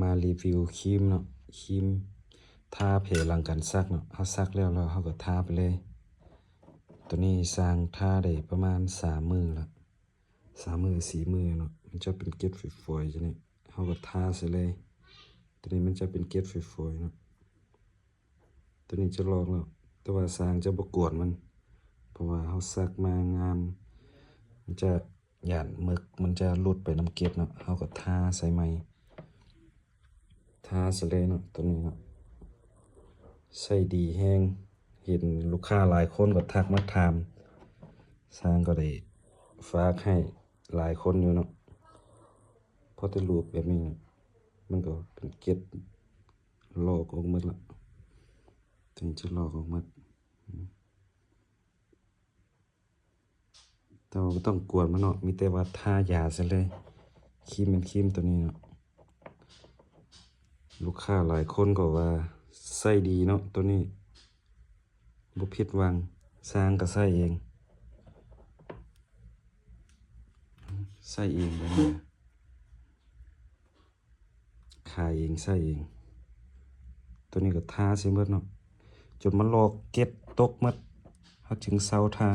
ມາຣີວິວຄຣີມເນາະ ຄຣີມທາແຜ່ຫຼັງການສັກເນາະ. ເຮົາສັກແລ້ວ ແລ້ວເຮົາກໍທາໄປເລີຍ. ໂຕນີ້ຊ່າງທາໄດ້ປະມານສາມມື້ລະ ສາມມື້ ສີ່ມື້ເນາະ. ມັນຈະເປັນເກັດຝອຍໆຈັ່ງນີ້ ເຮົາກໍທາໃສ່ເລີຍ. ໂຕນີ້ມັນຈະເປັນເກັດຝອຍໆເນາະ. ໂຕນີ້ຈະລອກແລ້ວ ແຕ່ວ່າຊ່າງຈະບໍ່ກວນມັນ ເພາະວ່າເຮົາສັກມາງາມ ມັນຈະ ຢ້ານເໝິກມັນຈະຫຼຸດໄປນຳເກັດເນາະ. ເຮົາກໍທາໃສ່ໃໝ່ ທາໃສ່ເລີຍເນາະ. ໂຕນີ້ເນາະ ໃຊ້ດີແຮງ ເຫັນລູກຄ້າຫຼາຍຄົນກໍທັກມາຖາມ ຊ່າງກໍໄດ້ຝາກໃຫ້ຫຼາຍຄົນຢູ່ເນາະ. ພໍແຕ່ລູບແບບນີ້ ມັນກໍເປັນເກັດ ລອກອອກໝົດລະ ໂຕນີ້ຈະລອກອອກໝົດ. ແຕ່ວ່າບໍ່ຕ້ອງກວນມັນເນາະ ມີແຕ່ວ່າທາຢາໃສ່ເລີຍ. ຄຣີມແມ່ນຄຣີມໂຕນີ້ເນາະ ລູກຄ້າຫຼາຍຄົນກໍວ່າໃຊ້ດີເນາະ ໂຕນີ້ບໍ່ຜິດຫວັງ. ຊ່າງກໍໃຊ້ເອງ ໃຊ້ເອງ ຂາຍເອງ ໃຊ້ເອງ. ໂຕນີ້ກໍທາໃສ່ໝົດເນາະ ຈົນມັນລອກເກັດຕົກໝົດ ເຮົາຈຶ່ງເຊົາທາ.